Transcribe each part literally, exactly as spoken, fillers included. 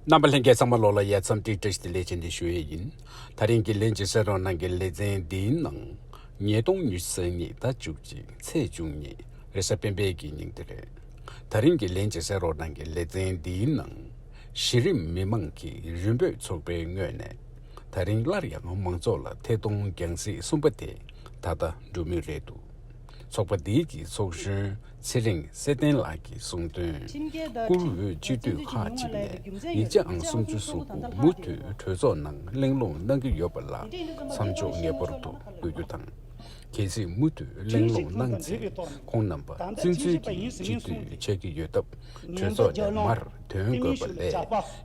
རྣམ་པ་ལྷན་རྒྱས་ཚང་མ་ལོགས་ལ་ཡ་འཚམས་འདྲི་བཀྲ་ཤིས་བདེ་ལེགས་བྱས་ཏེ་ཞུ་ཡས་ཡིན། ད་རིང་གི་ལན་གཅིག་གསན་རོགས་གནང་གི་ལེ་ཚན་འདིའི་ནང་ཉིས་སྟོང་ཉི་ཤུ་རྩ་གཉིས་ཟླ་བཅུ་གཅིག་ཚེས་བཅུ་གཉིས་རེས་གཟའ་སྤེན་པའི་གི་ཉིན་དེ་རེད། ད་རིང་གི་ལན་གཅིག་གསན་རོགས་གནང་གི་ལེ་ཚན་འདིའི་ནང་གཞི་རིམ་མི་མང་གི་རིམ་སྤོབས་ཚོགས་པའི་ངོས་ནས་ད་རིང་སླར་ཡང་མང་ཚོགས་ལ་ཐད་གཏོང་རྒྱང་སྲིང་གསུམ་པ་དེ་ད་ལྟ་འགྲོ་མུས་རེད་འདུག་ཚོགས་པ་འདིའི་གི་ཚོགས་གཞོན་ཚེ་རིང་ཚེ་བརྟན་ལགས་ཀྱིས་གསུངས་དོན། བཀུར་འོས་སྤྱི་འཐུས་ཁག་ཅིག་ནས་ཡིག་ཆ་ཨང་སུམ་ཅུ་སོ་དགུ་མུ་མཐུད་གྲོས་ཚོགས་ནང་གླེང་སློང་གནང་གི་ཡོད་པ་ལ་མཚམས་འཇོག་ངེས་པར་དུ་དགོས་རྒྱུ་དང་། གལ་སྲིད་མུ་མཐུད་གླེང་སློང་གནང་ཚེ་ཁོང་རྣམ་པ་བཙན་འཛུལ་གྱི་སྤྱི་འཐུས་ཆགས་ཀྱི་ཡོད་སྟབས་གྲོས་ཚོགས་ནས་མར་ཐོན་དགོས་པ་ལས་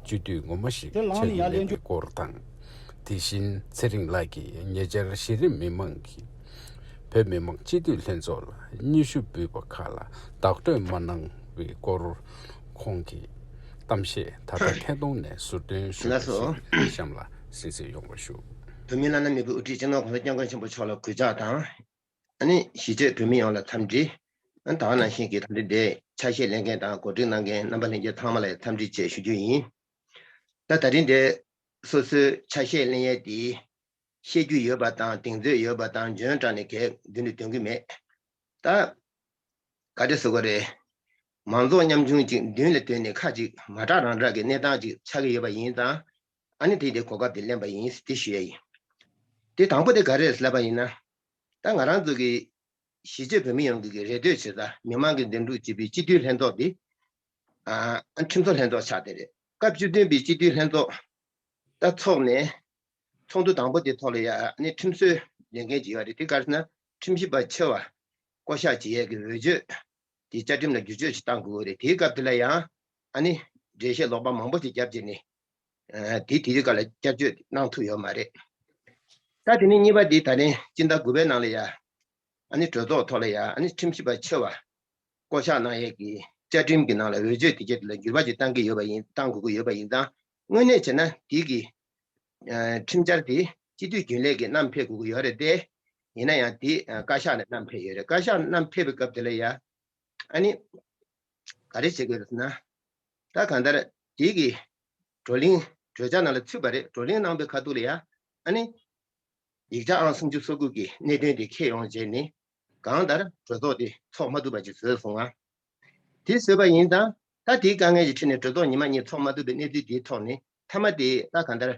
སྤྱི་འཐུས་ངོ་མ་ཞིག་ཆགས་ཀྱི་མེད་པའི་སྐོར་དང་། དེ་བཞིན་ཚེ་རིང་ལགས་ཀྱིས་ཉེ་ཆར་གཞི་རིམ་མི་མང་གིས་བོད་མི་མང་སྤྱི་འཐུས་ལྷན་ཚོགས་ལ་སྙན་ཞུ་འབུལ་བ་ཁག་ལ་བདག་སྤྲོད་མ་གནང་བའི་སྐོར་ཁོང་གི་གཏམ་བཤད་ད་ལྟ་ཐད་གཏོང་ནས་ཟུར་འདོན་ཞུ་ལགས་སོ། གཤམ་ལ་གསན་གཟིགས་ཡོང་བ་ཞུ། བོད་མིའི་བླ་ན་མེད་པའི་དབུ་ཁྲིད་སྤྱི་ནོར་༸གོང་ས་༸སྐྱབས་མགོན་ཆེན་པོ་མཆོག་ལ་གུས་ཕྱག་དང་། ཨ་ནི་གཞིས་བྱེས་བོད་མི་ཡོངས་ལ་འཚམས་འདྲི། ཨ་ནི་ད་ག་ནང་བཞིན་གྱི་ད་ལྟ་འདིར་ཆ་ཤས་ལེན་མཁན་དང་གོ་སྒྲིག་གནང་མཁན་རྣམ་པ་ལྷན་རྒྱས་ཚང་མ་ལ་འཚམས་འདྲི་བཅས་ཞུ་རྒྱུ་ཡིན། ད་ད་རིང་འདིར་སོ་སོའི་ཆ་ཤས་ལེན་ཡས་དེ་བཤད་རྒྱུ་ཡོད་པ་དང་གདེང་ཚོད་ཡོད་པ་དང་འཇོན་དྲགས་ནས་གས་མདུན་དུ་འདོན་གྱི་མེད། ད་ག་རེ་ཟེར་དགོས་རེད། མང་ཚོགས་ཉམ་ཆུང་ཅིག་མདུན་ལ་བཏོན་ནས་ཁ་ཅིག་མ་དྲག་རང་དྲག་གི་གནས་སྟངས་ཅིག་ཆགས་ཀྱི་ཡོད་པ་ཡིན་ཙང་། ཨ་ནི་དེ་དེ་གོ་སྐབས་དེ་ལེན་པ་ཡིན་ཟེར་དེ་ཞུ་ཡ་ཡིན། དེ་དང་པོ་དེ་ག་རེ་རེད་ལབ་པ་ཡིན་ན། ད་ང་རང་ཚོ་གི་གཞིས་བྱེས་བོད་མི་ཡོངས་ཀྱི་རེ་ལྟོས་བྱེད་ས་མི་མང་གི་འདེམས་སྒྲུག་བྱེད་པའི་སྤྱི་འཐུས་ལྷན་ཚོགས་དེ། ཨ་ཁྲིམས་བཟོ་ལྷན་ཚོགས་ཆགས་བསྡད་རེད། སྐབས་བཅུ་བདུན་པའི་སྤྱི་འཐུས་ལྷན་ཚོགས་ད་ཚོགས་ནས། ཚོགས་འདུ་དང་པོ་དེ་ཐོག་ལ་ཡ་ཨ་ནི་ཁྲིམས་བཟོ་ལས་འགན་ཅིག་ཡོད་རེད། དེ་ག་རེ་ཟེར་ན་ཁྲིམས་ཞིབ་པ་ཆེ་བ་བསྐོ་གཞག་བྱེད་ཡས་ཀྱི་འོས་ཆོས་དེ་བཅའ་ཁྲིམས་ལ་བསྒྱུར་བཅོས་ཤིག་བཏང་དགོས་རེད། དེའི་སྐབས་དེ་ལ་ཡང་ཨ་ནི་འགྲེལ་བཤད་ལོག་པ་མང་པོ་ཞིག་བརྒྱབ་བྱས་ནས་ཨ་དེ་དེ་རིང་ཁ་ལ་བསྐྱར་བཅོས་གནང་ཐུབ་ཡོད་མ་རེད། ད་དེ་ནས་གཉིས་པ་དེ་ད་ནི་སྤྱི་ཟླ་དགུ་པའི་ནང་ལ་ཡ་ཨ་ནི་གྲོས་ཚོགས་ཐོག་ལ་ཡ་ཨ་ནི་ཁྲིམས་ཞིབ་པ་ཆེ་བ་བསྐོ་གཞག་གནང་ཡས་ཀྱི་བཅའ་ཁྲིམས་ཀྱི་ནང་ལ་འོས་ཆོས་དེ་གྱད་ལ་འགྱུར་བ་ཅིག་བཏང་གི་ཡོད་པ་ཡིན། བཏང་དགོས་ཀྱི་ཡོད་པ་ཡིན་ཙང་། དངོས་གནས་བྱས་ན་དེ་གི་ཨ་ཁྲིམས་འཆར་དེ་སྤྱི་འཐུས་རྒྱུན་ལས་ཀྱིས་བསྣམས་ཕེབས་དགོས་ཀྱི་ཡོད་རེད་དེ། ཡིན་ན་ཡང་དེ་ཨ་བཀའ་ཤག་ནས་བསྣམས་ཕེབས་ཡོད་རེད། བཀའ་ཤག་ནས་བསྣམས་ཕེབས་པའི་སྐབས་དེ་ལ་ཡ་ཨ་ནི་ག་རེ་བྱེད་དགོས་རེད་ཟེར་ན། ད་གང་ལྟར་དེ་གི་བགྲོ་གླེང་གྲོས་འཆར་ནང་ལ་ཚུད་པ་རེད། བགྲོ་གླེང་གནང་པའི་ཁ་ཐུག་ལ་ཡ་ཨ་ནི་ཡིག་ཆ་ཨང་སུམ་ཅུ་སོ་དགུ་གི་གནད་དོན་དེ་འཁྱེར་ཡོང་བྱས་ནས་གང་ལྟར་གྲོས་ཚོགས་དེ་ཚོགས་མ་ཐུབ་པ་ཅིག་བཟོས་སོང་ང་། དེ་བཟོས་པ་ཡིན་ཙང་ད་དེའི་དཀའ་ངལ་གྱི་ཁྲོད་ནས་གྲོས་ཚོགས་ཉི་མ་གཉིས་ཚོགས་མ་ཐུབ་པའི་གནས་ཚུལ་དེའི་ཐོག་ནས་མཐའ་མ་དེ་ད་གང་ལྟར་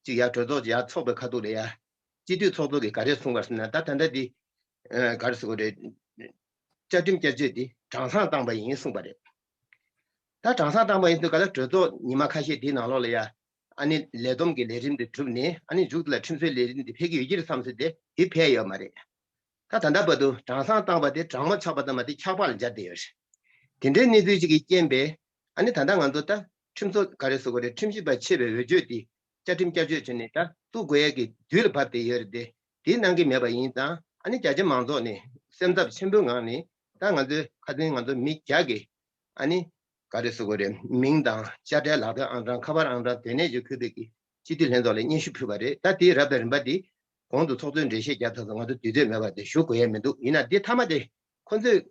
ཅིག་ཡར་གྲོས་ཚོགས་ཅིག་ཡར་ཚོགས་པའི་ཁ་ཐུག་ལ་ཡ་སྤྱི་འཐུས་ཚོགས་གཙོ་གིས་ག་རེ་གསུངས་པ་རེད་ཟེར་ན། ད་ད་ལྟ་དེ་ཨ་ག་རེ་ཟེར་དགོས་རེད། བཅའ་ཁྲིམས་བསྐྱར་བཅོས་དེ་གྲངས་ཐང་བཏང་པ་ཡིན་གསུངས་པ་རེད། ད་གྲངས་ཐང་བཏང་པ་ཡིན་དུས་ག་ལ་གྲོས་ཚོགས་ཉི་མ་ཁ་ཤས་དེའི་ནང་ལོགས་ལ་ཡ་ཨ་ནི་ལས་བསྡོམས་ཀྱི་ལས་རིམ་དེ་གྲུབ་ནས་ཨ་ནི་མཇུག་ཏུ་ལ་ཁྲིམས་བཟོའི་ལས་རིམ་དེ་ཕེབས་ཀྱི་ཡོད་ཀྱི་རེད་བསམ་སྲིད་དེ་དེ་ཕེབས་ཡོད་མ་རེད། ད་ད་ལྟ་བར་དུ་གྲངས་ཐང་བཏང་པ་དེ་གྲངས་མང་ཆག་པ་དང་མ་དེ་ཆག་པ་ལ་འབྱར་བསྡད་ཡོད་རེད། དེ་འདྲའི་གནས་ཚུལ་ཅིག་གི་རྐྱེན་པས་ཨ་ནི་ད་ལྟ་ང་ཚོ་ད་ཁྲིམས་བཟོ་ག་རེ་ཟེར་དགོས་རེད། ཁྲིམས་ཞིབ་པ་ཆེ་བའི་འོས་ཆོས་དེ་བཅའ་ཁྲིམས་བསྐྱར་བཅོས་བྱས་ནས་ད་གཏུག་དགོས་ཡས་ཀྱི་དུས་ལ་བབས་བསྡད་ཡོད་རེད་དེ། དེ་གནང་གི་མེད་པ་ཡིན་ཙང་ཨ་ནི་རྒྱ་ཆེ་མང་ཚོགས་ནས་སེམས་འཚབ་ཆེན་པོའི་ངང་ནས་ད་ང་ཚོའི་ཁ་སང་ང་ཚོ་མི་བརྒྱ་གི་ཨ་ནི་ག་རེ་ཟེར་དགོས་རེད། མིང་དང་དཔྱ་ཁྲལ་ལག་དེབ་ཨང་གྲངས་ཁ་པར་ཨང་གྲངས་དེ་ནས་ཀྱི་འཁོད་པའི་གི་སྤྱི་འཐུས་ལྷན་ཚོགས་ལ་སྙན་ཞུ་ཕུལ་བ་རེད། ད་དེའི་རབ་དང་རིམ་པ་དེ་གོང་དུ་ཚོགས་གཙོས་འགྲེལ་བཤད་བརྒྱབ་ཚར་སོང་། ང་ཚོ་དུས་ཚོད་མེད་པ་དེ་ཞུ་དགོས་ཡས་མི་འདུག་ཡིན་ན་འདི་མཐའ་མ་དེ་ཁོ་ཚོས་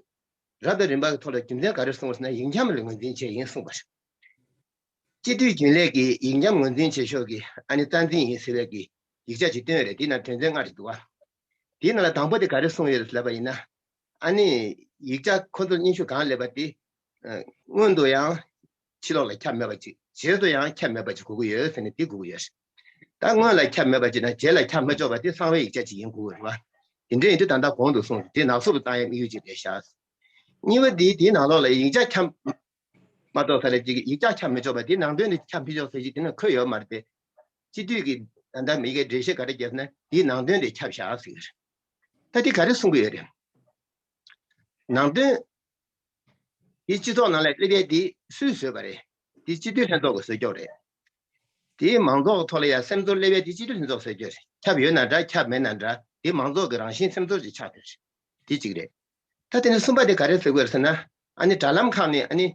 རབ་དང་རིམ་པ་གི་ཐོག་ལ་རྒྱུ་མཚན་ག་རེ་གསུངས་ཟེར་ན་ཡིག་འཁྱམ་ལ་ངོས་འཛིན་བྱས་ཡིན་གསུངས་པ་རེད། སྤྱི་འཐུས་རྒྱུན་ལས་ཀྱིས་ཡིག་འཁྱམ་ངོས་འཛིན་བྱེད་ཕྱོགས་ཀྱི་ཨ་ནི་རྩ་འཛིན་ཡིན་ཟེར་བའི་གི་ཡིག་ཆ་ཅིག་བཏོན་ཡོད་རེད། དེ་ནང་དོན་ཚན་ལྔ་རེད་འདུག་བ། དེའི་ནང་ལ་དང་པོ་དེ་ག་རེ་གསུངས་ཡོད་རེད་ལབ་པ་ཡིན་ན། ཨ་ནི་ཡིག་ཆ་ཁོ་ཚོར་སྙན་ཞུ་གང་སླེབས་པ་དེ་ཨ་སྔོན་དུ་ཡང་ཕྱི་ལོགས་ལ་ཁྱབ་མེད་པ་ཅིག་རྗེས་སུ་ཡང་ཁྱབ་མེད་པ་ཅིག་དགོས་ཀྱི་ཡོད་ཟེར་ནས་དེ་དགོས་ཀྱི་ཡོད་རེད། ད་སྔོན་ལ་ཁྱབ་མེད་པ་ཅིག་དང་རྗེས་ལ་ཁྱབ་མི་ཆོག་པ་དེ་གསང་བའི་ཡིག་ཆ་ཅིག་ཡིན་དགོས་ཀྱི་རེད་བ། དེ་འདྲ་ཡིན་དུས་ད་ལྟ་གོང་དུ་གསུངས་དེ་ནག་གསུབ་ཏུ་བཏང་ཡས་དམིགས་ཡུལ་ཅིག་རེད་ཤག་གཉིས་པ་དེ་དེའི་ནང་ལོགས་ལ་ཡིག་ཆ་ཁྱབ་མ་གཏོགས་ས་ལ་ཅིག་ཡིག་ཆ་ཁྱབ་མི་ཆོག་པ་དེ་ནང་དོན་དེ་ཁྱབ་མི་ཆོག་ཟེར་གྱི་དེ་ནང་འཁོད་ཡོད་མ་རེད་དེ། སྤྱི་འཐུས་ཀྱི་ད་ལྟ་མི་སྒེར་འགྲེལ་བཤད་ག་རེ་བརྒྱབ་ན་དེའི་ནང་དོན་དེ་ཁྱབ་བཞག་ཟེར་གྱི་རེད། ད་དེ་ག་རེ་གསུང་གི་ཡོད་རེད། ནང་དོན་དེ་སྤྱི་ཚོགས་ནང་ལ་སླེབས་ཡས་དེ་སུས་བཟོས་པ་རེད། དེ་སྤྱི་འཐུས་ལྷན་ཚོགས་ཀྱིས་བཟོས་ཀྱོག་རེད། དེའི་མང་ཚོགས་ཐོག་ལ་ཡང་སེམས་ཚོར་སླེབས་ཡས་དེ་སྤྱི་འཐུས་ལྷན་ཚོགས་བཟོས་ཀྱི་རེད། ཁྱབ་ཡོད་ན་འདྲ་ཁྱབ་མེད་ན་འདྲ་དེ་མང་ཚོགས་ཀྱི་རང་བཞིན་སེམས་ཚོར་ཅིག་ཆགས་ཡོད་རེད། དེ་གཅིག་རེད། ད་དེ་ནས་གསུམ་པ་དེ་ག་རེ་ཟེར་དགོས་རེད་ཟེར་ན། ཨ་ནི་དྲ་ལམ་ཁག་ནས་ཨ་ནི་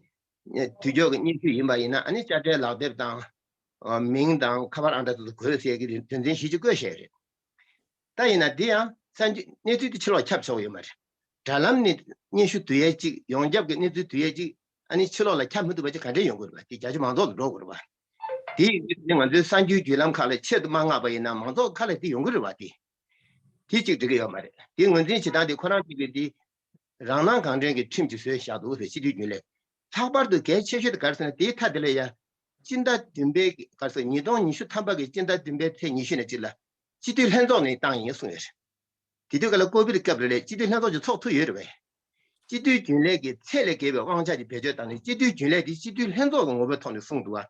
དུས་འཁྱོག་གི་སྙན་ཞུ་ཡིན་པ་ཡིན་ན་ཨ་ནི་དཔྱ་ཁྲལ་ལག་དེབ་དང་མིང་དང་ཁ་པར་ཨང་གྲངས་དེ་ཚོ་དགོས་ཟེར་གྱི་དོན་ཚན་བཞི་ཅིག་བཀོད་བཞག་རེད། ད་ཡིན་ན་དེ་ཡང་གསར་འགྱུར་གནས་ཚུལ་དེ་ཕྱི་ལོགས་ཁྱབ་ཆོག་ཡོད་མ་རེད། དྲ་ལམ་ནས་སྙན་ཞུ་བསྡུ་ཡས་ཅིག་ཡོངས་ཁྱབ་ཀྱི་གནས་ཚུལ་བསྡུ་ཡས་ཅིག་ཨ་ནི་ཕྱི་ལོགས་ལ་ཁྱབ་མི་ཐུབ་པ་ཅིག་ག་འདྲས་ཡོང་དགོས་རེད་པ། དེ་རྒྱ་ཆེ་མང་ཚོགས་ལ་འགྲོ་དགོས་རེད་པ། དེ་ཡི་ང་ཚོའི་གསར་འགྱུར་བརྒྱུད་ལམ་ཁག་ལ་ཆེད་དུ་མ་མངགས་པ་ཡིན་ན་མང་ཚོགས་ཁ་ལ་དེ་ཡོང་གི་རེད་བ། དེ་དེ་གཅིག་འགྲིག་གི་ཡོད་མ་རེད། དེ་ངོས་འཛིན་བྱེད་སྟངས་དེ་ཁོ་རང་གཅིག་གིས་དེ་རང་སྣང་གང་དྲན་གྱི་ཁྲིམས་ཅིག་བཟོས་བཞག་འདུག་ཟེར། སྤྱི་འཐུས་རྒྱུན་ལས། ལྷག་པར་དུ་གལ་ཆེ་ཤོས་དེ་ག་རེ་ཟེར་ན། དེའི་མཐའ་དེ་ལ་ཡ་སྤྱི་ཟླ་བདུན་པའི་ག་རེ་ཟེར། ཉིས་སྟོང་ཉི་ཤུ་ཐམ་པ་གི་སྤྱི་ཟླ་བདུན་པའི་ཚེས་ཉི་ཤུ་ནས་གཅིག་ལ་སྤྱི་འཐུས་ལྷན་ཚོགས་ནས་བཏང་ཡིན་གསུངས་ཡོད་རེད། དེ་དུས་ག་ལ་ཀོ་བིད་སྐབས་རེད་ལས། སྤྱི་འཐུས་ལྷན་ཚོགས་ཀྱི་ཚོགས་ཐུབ་ཡོད་རེད་པས། སྤྱི་འཐུས་རྒྱུན་ལས་ཀྱི་ཚད་ལས་བརྒལ་བའི་དབང་ཆ་ཅིག་བེད་སྤྱོད་བཏང་ནས་སྤྱི་འཐུས་རྒྱུན་ལས་དེ་སྤྱི་འཐུས་ལྷན་ཚོགས་ཀྱི་ངོ་བོའི་ཐོག་ནས་གསུངས་འདུག་བ།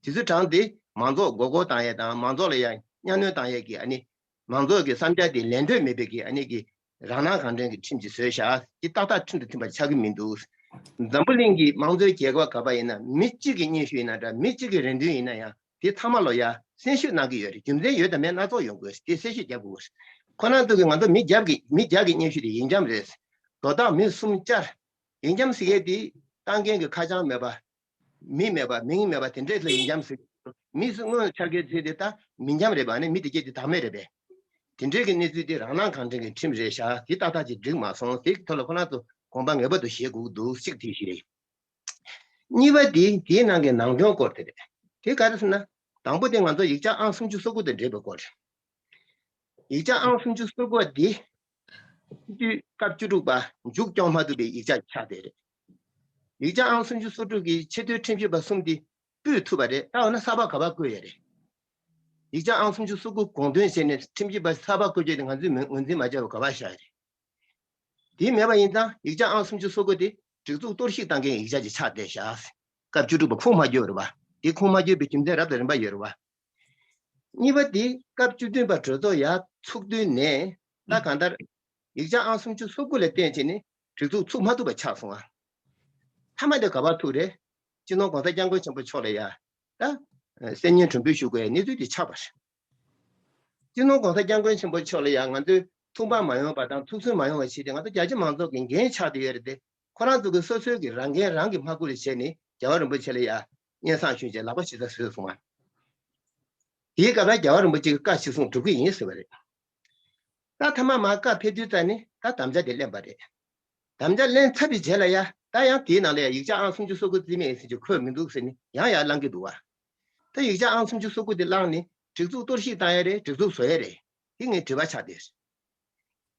དེ་ཚོའི་གྲངས་དེ་མང་ཚོགས་མགོ་སྐོར་བཏང་ཡས་དང་། མང་ཚོགས་ལ་ཡང་གཉའ་གནོན་བཏང་ཡས་ཀྱི་ཨ་ནི་མང་ཚོགས་ཀྱི་བསམ་འཆར་དེ་ལན་འདེབས་མེད་པའི་གི་ཨ་ནི་གི་རང་སྣང་གང་དྲན་གྱི་ཁྲིམས་ཅིག་བཟོས་བཞག་དེ་ཏག་ཏག་ཁྲིམས་དང་མཐུན་པ་ཆགས་ཀྱི་མི་འདུག་འཛམ་བུ་གླིང་གི་དམངས་གཙོའི་རྒྱལ་ཁབ་ག་པར་ཡིན་ན། མི་གཅིག་གི་སྙན་ཞུ་ཡིན་ན་འདྲ། མི་གཅིག་གི་རེ་འདུན་ཡིན་ན་ཡང་། དེ་ཚང་མ་ལོ་ཡ་གསན་ཞིབ་གནང་གི་ཡོད་རེད། རྒྱུ་མཚན་ཡོད་དང་མེད་སྣ་ཚོགས་ཡོང་དགོས་རེད། དེ་གསལ་བཤད་རྒྱག་དགོས་རེད། ཁོ་རང་ཚོ་གིས་ང་ཚོ་མི་བརྒྱ་གི་མི་བརྒྱ་གི་སྙན་ཞུ་དེ་ཡིན་འགྱམ་རེད། དོ་བདག་མི་གསུམ་བཅར། ཡིན་འགྱམ་ཟེར་མཁན་དེ་བཏང་མཁན་གྱི་ཁ་བྱང་མེད་པ། མི་མེད་པ། མིང་མེད་པ། དེ་འདྲས་ལ་ཡིན་འགྱམ་ཟེར། མི་སུ་སྔོན་ལ་འཆར་མཁན་ཚོས་དེ་ད་མི་འགྱམ་རེད་པ། ནི་མི་དེ་སྐད་དེ་བདག་མེད་རེད་པས། དེ་འདྲས་ཀྱི་གནས་ཚུལ་དེ་རང་སྣང་གང་དྲན་གྱི་ཁྲིམས་རེད་བཞག་དེ་ཏག་ཏག་ཅིག་འགྲིག་མ་སོང་། དེ་ཐོག་ལ་ཁོ་རང་ཚོ་དགོངས་པ་ངེས་པར་དུ་བཞེས་དགོས་འདུག་གཅིག་དེ་ཞིག་རེད། གཉིས་པ་དེ་དེའི་ནང་གི་ནང་དོན་སྐོར་དེ་རེད། དེ་ག་རེ་ཟེར་ན། དང་པོ་དེ་ང་ཚོ་ཡིག་ཆ་ཨང་སུམ་ཅུ་སོ་དགུ་དང་འབྲེལ་བའི་སྐོར་རེད། ཡིག་ཆ་ཨང་སུམ་ཅུ་སོ་དགུ་པ་དེ་སྤྱི་འཐུས་སྐབས་བཅུ་དྲུག་པ་མཇུག་སྐྱོང་མ་ཐུབ་པའི་ཡིག་ཆ་ཆགས་བསྡད་རེད། ཡིག་ཆ་ཨང་སུམ་ཅུ་སོ་དྲུག་གི་ཆེས་མཐོའི་ཁྲིམས་ཞིབ་པ་གསུམ་དེ་སྤོས་ཐུབ་པ་རེད། ད་འོ་ན་གསར་པ་ག་པར་བཀོད་ཡོད་རེད། ཡིག་ཆ་ཨང་སུམ་ཅུ་སོ་དགུ་དགོངས་དོན་བྱས་ནས་ཁྲིམས་ཞིབ་པ་གསར་པ་བཀོད་རྒྱུ་དེ་ང་ཚོས་ངོས་འཛིན་མ་བྱས་པ་ག་པར་བཞག་ཡོད་རེད། དེ་མེད་པ་ཡིན་ཙང་ཡིག་ཆ་ཨང་སུམ་ཅུ་སོ་དགུ་དེ་སྒྲིག་འཛུགས་གཏོར་བཤིག་བཏང་མཁན་ཡིག་ཆ་ཅིག་ཆགས་བསྡད་བཞག་སྐབས་བཅུ་དྲུག་པ་ཁུངས་མ་འཁྱོལ་རེད་བ། དེ་ཁུངས་མ་འཁྱོལ་བའི་རྒྱུ་མཚན་རབ་དང་རིམ་པ་ཡོད་རེད་བ། གཉིས་པ་དེ་སྐབས་བཅུ་བདུན་པ་གྲོས་ཚོགས་ཡར་ཚུགས་དུས་ནས་ད་གང་ལྟར་ཡིག་ཆ་ཨང་སུམ་ཅུ་སོ་དགུ་ལ་བརྟེན་བྱས་ནས་སྒྲིག་འཛུགས་ཚུགས་མ་ཐུབ་པ་ཆགས་སོང་ཨ། མཐའ་མ་དེ་ག་པར་ཐུག་རེད། སྤྱི་ནོར་༸གོང་ས་༸སྐྱབས་མགོན་ཆེན་པོ་མཆོག་ལ་ཡ་ད་གསན་སྙན་གྲོས་འབུལ་ཞུ་དགོས་ཡ་གནས་ཚུལ་དེ་ཆགས་པ་རེད། སྤྱི་ནོར་༸གོང་ས་༸སྐྱབས་མགོན་ཆེན་པོ་མཆོག་ལ་ཡང་ང་ཚོས་ཐུགས་ཕམ་མ་ཡོང་བ་དང་ཐུགས་སུན་མ་ཡོང་བ་བྱས་ཏེ། ང་ཚོ་རྒྱ་ཆེ་མང་ཚོགས་ཀྱི་འགན་ཆགས་བསྡད་ཡོད་རེད་དེ། ཁོ་རང་ཚོ་གི་སོ་སོའི་གི་རང་འགན་རང་གིས་མ་འཁུར་བ་བྱས་ནས་རྒྱལ་བ་རིན་པོ་ཆེ་ལ་ཡང་སྙན་སེང་ཞུས་བྱས་ལག་པ་ཞིག་ད་བཟོས་སོང་བ། དེའི་སྐབས་ལ་རྒྱལ་བ་རིན་པོ་ཆེ་གི་བཀའ་ཞིག་གསུང་གྲུབ་ཀྱི་ཡིན་ཟེར་བ་རེད། ད་མཐའ་མ་མར་བཀའ་ཕེབས་དུས་ཙ་ནས་ད་དམ་བཅའ་དེ་ལེན་པ་རེད། དམ་བཅའ་ལེན་ཚར་བའི་རྗེས་ལ་ཡ་ད་ཡང་དེའི་ནང་ལ་ཡ་ཡིག་ཆ་ཨང་སུམ་ཅུ་སོ་དགུ་རྩིས་མེད་ཡིན་ཟེར་གྱི་འཁོད་མི་འདུག་ཟེར་ནས་ཡང་ཡར་བསླང་གི་འདུག་བ། ད་ཡིག་ཆ་ཨང་སུམ་ཅུ་སོ་དགུ་དེ་བླངས་ནས་སྒྲིག་འཛུགས་གཏོར་བཤིག་བཏང་ཡ་རེད། སྒྲིག་འཛུགས་བཟོ་ཡ་རེད། དེ་ངས་དྲི་བ་ཆགས་བསྡད།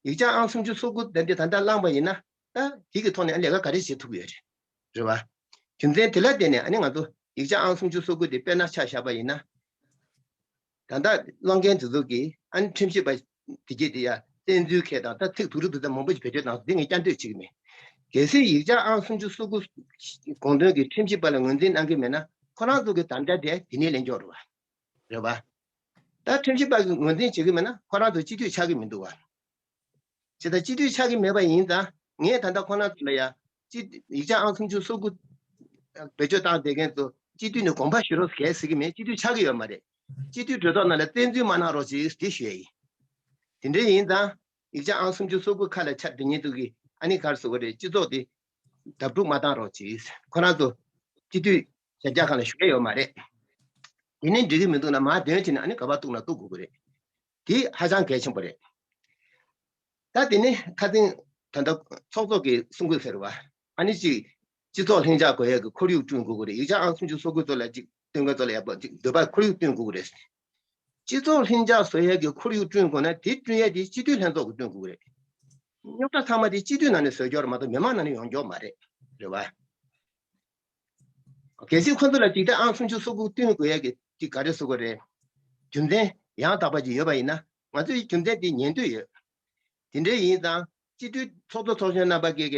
ཡིག་ཆ་ཨང་སུམ་ཅུ་སོ་དགུ་དེ་འདི་ད་ལྟ་བླངས་པ་ཡིན་ན། ད་དེ་གི་ཐོག་ནས་ལས་ཀ་ག་རེ་བྱེད་ཐུབ་ཀྱི་ཡོད་རེད། རེད་བ། རྒྱུ་མཚན་དེ་ལ་བརྟེན་ནས་ཨ་ནི་ང་ཚོ་ཡིག་ཆ་ཨང་སུམ་ཅུ་སོ་དགུ་དེ་དཔེར་ན་ཆ་བཞག་པ་ཡིན་ན། ད་ལྟ་བླངས་མཁན་དེ་ཚོ་གིས་ཨ་ནི་ཁྲིམས་ཞིབ་པ་དེ་གྱིས་དེ་ཡ་བཙན་འཛུལ་མཁན་དང་ད་ཚིག་དུག་རི་དུག་རྩ་མང་པོ་ཞིག་བེད་སྤྱོད་བཏང་སོང་། དེ་ངས་བསྐྱར་ཟློས་བྱེད་ཀྱི་མེད། གལ་སྲིད་ཡིག་ཆ་ཨང་སུམ་ཅུ་སོ་དགུ་དགོངས་དོན་གྱི་ཁྲིམས་ཞིབ་པ་ལ་ངོས་འཛིན་གནང་གི་མེད་ན། ཁོ་རང་ཚོ་གི་དམ་བཅའ་དེ་དེ་ནས་ལེན་འགྱོག་རེད་བ། རེད་བ། ད་ཁྲིམས་ཞིབ་པ་གིས་ངོས་འཛིན་བྱེད་ཀྱི་མེད་ན་ཁོ་རང་ཚོ་སྤྱི་འཐུས་ཆགས་ཀྱི་མི་འདུག་བ། ཇི་ལྟར་སྤྱི་འཐུས་ཆགས་ཀྱི་མེད་པ་ཡིན་ཙང་། ངས་ད་ལྟ་ཁོ་རང་ཚོ་ལ་ཡ་སྤྱི་ཡིག་ཆ་ཨང་སུམ་ཅུ་སོ་དགུ་བེད་སྤྱོད་བཏང་བསྡད་མཁན་ཚོ་སྤྱི་འཐུས་ནས་དགོངས་པ་ཞུ་རོགས་ཟེར་གྱི་མེད། སྤྱི་འཐུས་ཆགས་ཀྱི་ཡོད་མ་རེད། སྤྱི་འཐུས་གྲོས་ཚོགས་ནང་ལ་བཙན་འཛུལ་མ་གནང་རོགས་ཞེས་དེ་ཞུ་ཡ་ཡིན། དེ་འདྲ་ཡིན་ཙང་ཡིག་ཆ་ཨང་སུམ་ཅུ་སོ་དགུ་ཁ་ལ་ཆ་དེ་ཉིད་དུ་གི་ཨ་ནི་ག་རེ་ཟེར་དགོས་རེད། སྤྱི་ཚོགས་དེ་བརྡབ་འཁྲུག་མ་བཏང་རོགས་ཞེས། ཁོ་རང་ཚོ་སྤྱི་འཐུས་ཞབས་རྒྱག་ཁང་ལ་ཞུགས་ཡ་ཡོད་མ་རེད། དེ་ནས་འགྲིག་གི་མི་འདུག་ན་མར་འདོན་བྱས་ནས་ཨ་ནི་ག་པར་གཏུག་ན་གཏུག་དགོས་ཀྱི་རེད། དེ་ཧ་ཅང་གལ་ཆེན་པོ་རེད། ད་དེ་ནས་ཁ་སང་ད་ལྟ་ཚོགས་གཙོ་གིས་གསུང་གི་ཟེར་བ། ཨ་ནི་ཅིག་སྤྱི་ཚོགས་ལྷིང་འཇགས་དགོས་ཡས་ཀྱི་ཁོར་ཡུག་བསྐྲུན་དགོས་ཀྱི་རེད། ཡིག་ཆ་ཨང་སུམ་ཅུ་སོ་དགུ་ཚོ་ལ་ཅིག་བསྟུན་མཁན་ཚོ་ལ་ཡག་པོ་ཅིག་འདོད་པ་ཁོར་ཡུག་བསྐྲུན་དགོས་ཀྱི་རེད། སྤྱི་ཚོགས་ལྷིང་འཇགས་བཟོ་ཡས་ཀྱི་ཁོར་ཡུག་བསྐྲུན་དགོས་ན་དེ་བསྐྲུན་ཡས་དེ་སྤྱི་འཐུས་ལྷན་ཚོགས་ཀྱིས་བསྐྲུན་དགོས་ཀྱི་རེད། རྙོག་དྲ་ཚང་མ་དེ་སྤྱི་འཐུས་ནང་ནས་བཟོ་རྒྱུ་རེད་མ་གཏོགས་མི་མང་ནང་ནས་ཡོང་རྒྱུ་མ་རེད། རེད་བ། གལ་སྲིད་ཁོ་ཚོ་ལ་ཅིག་ད་ཨང་སུམ་ཅུ་སོ་དགུ་བསྐྲུན་དགོས་ཡ་གི་ཅིག་ག་རེ་ཟེར་དགོས་རེད། རྒྱུ་མཚན་ཡང་དག་པ་ཅིག་ཡོད་པ་ཡིན་ན་ང་ཚོས་རྒྱུ་མཚན་དེ་ཉན་འདོད་ཡོད། དེ་འདྲ་ཡིན་ཙང་སྤྱི་འཐུས་ཚོགས་གཙོ་ཚོགས་གཞོན་རྣམ་པ་ཀྱིས་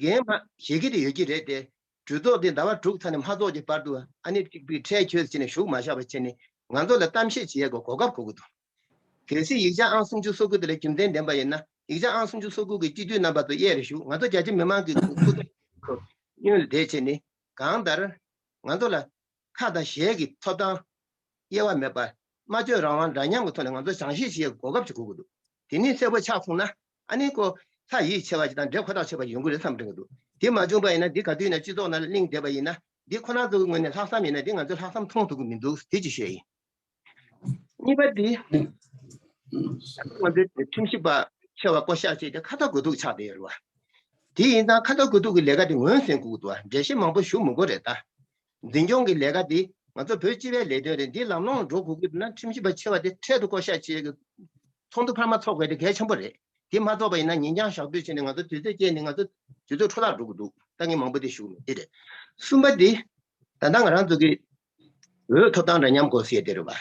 འགན་མ་བཞེས་ཀྱི་དེ་ཡོད་ཀྱི་རེད་དེ། གྲོས་ཚོགས་དེ་ཟླ་བ་དྲུག་ཚར་ནས་མ་ཚོགས་ཀྱི་བར་དུ་ཨ་ནི་གཅིག་པུས་ཁྲལ་ཁྱོད་བྱས་ནས་བཞུགས་མ་བཞག་པ་བྱས་ནས་ང་ཚོ་ལ་གཏམ་བཤད་བྱེད་ཡ་གི་གོ་སྐབས་དགོས་ཀྱི་འདུག་གལ་སྲིད་ཡིག་ཆ་ཨང་སུམ་ཅུ་སོ་དགུ་དེ་ལ་རྒྱུ་མཚན་ལྡན་པ་ཡིན་ན། ཡིག་ཆ་ཨང་སུམ་ཅུ་སོ་དགུ་གི་སྤྱི་འཐུས་རྣམ་པ་ཚོ་གཡས་རུ་བཞུགས། ང་ཚོ་རྒྱ་ཆེ་མི་མང་གི་སྐུ་ཚབ་གཡོན་ལ་བསྡད་བྱས་ནས་གང་ལྟར་ང་ཚོ་ལ་ཁ་དང་ཞལ་གྱི་ཐོབ་ཐང་དབྱེ་བ་མེད་པར་སྨྲ་བརྗོད་རང་དབང་འདྲ་མཉམ་གྱི་ཐོག་ནས་ང་ཚོ་སྦྱང་བཤད་བྱེད་ཡག་གི་གོ་སྐབས་ཅིག་དགོས་ཀྱི་འདུག་དེ་ནས་གསལ་པོ་ཆགས་སོང་ན་ཨ་ནི་ཁོ་ལྷ་ཡིད་ཆེས་པ་ཅིག་དང་འདྲེ་ཁོ་ཐག་ཆོད་པ་ཡོང་གི་རེད་བསམ་དྲན་གྱི་འདུག་དེ་མ་བྱུང་པ་ཡིན་ན། འདི་ག་དུས་ཡིན་ན་སྤྱི་ཚོགས་ནང་ལ་གླེང་བསྡད་པ་ཡིན་ན། འདི་ཁོ་རང་ཚོ་གི་ངོས་ནས་ལྷག་བསམ་ཡིན་ན་འདི་ང་ཚོས་ལྷག་བསམ་མཐོང་ཐུབ་ཀྱི་མི་འདུག་དེ་ཅིག་བཤད་ཡིན། གཉིས་པ་འདི། ང་ཚོའི་ཁྲིམས་ཞིབ་པ་ཆེ་བ་བསྐོ་གཞག་བྱས་ཏེ་ཁ་ཚ་དགོས་གཏུགས་ཆགས་བསྡད་ཡོད་རེད་བ། དེ་ཡིན་ཙང་ཁ་ཚ་དགོས་གཏུགས་ཀྱི་ལས་ཀ་དེ་ངོས་ཟིན་དགོས་ཀྱི་འདུག་བ། འགྲེལ་བཤད་མང་པོ་ཞུ་མི་དགོས་རེད་ད། འཛིན་སྐྱོང་གི་ལས་ཀ་དེ་ ང་ཚོ་བོད་སྤྱི་པའི་ལས་དོན་རེད། འདི་ལམ་ལྷོང་འགྲོ་དགོས་ཀྱི་ན་ཁྲིམས་ཞིབ་པ་ཆེ་བ་དེ་འཕྲལ་དུ་བསྐོ་བཞག་བྱེད་ཀྱི་ཚོགས་འདུ་འཕར་མ་ཚོགས་དགོས་དེ་གལ་ཆེན་པོ་རེད། དེ་མ་ཚོགས་པ་ཡིན་ན་ཉིན་འགྱངས་ཞག་སྡོད་བྱས་ནས་ང་ཚོ་དུས་ཚོད་སྐྱེལ་ནས་ང་ཚོ་དུས་ཚོད་འཕྲོ་བརླག་འགྲོ་གི་འདུག་ད་ངས་མང་པོ་དེ་ཞུ་གི་མེད། དེ་རེད། གསུམ་པ་དེ། ད་ལྟ་ང་རང་ཚོ་གི་འོས་ཐོབ་ཐང་འདྲ་མཉམ་དགོས་ཟེར་དེ་རེད་བ།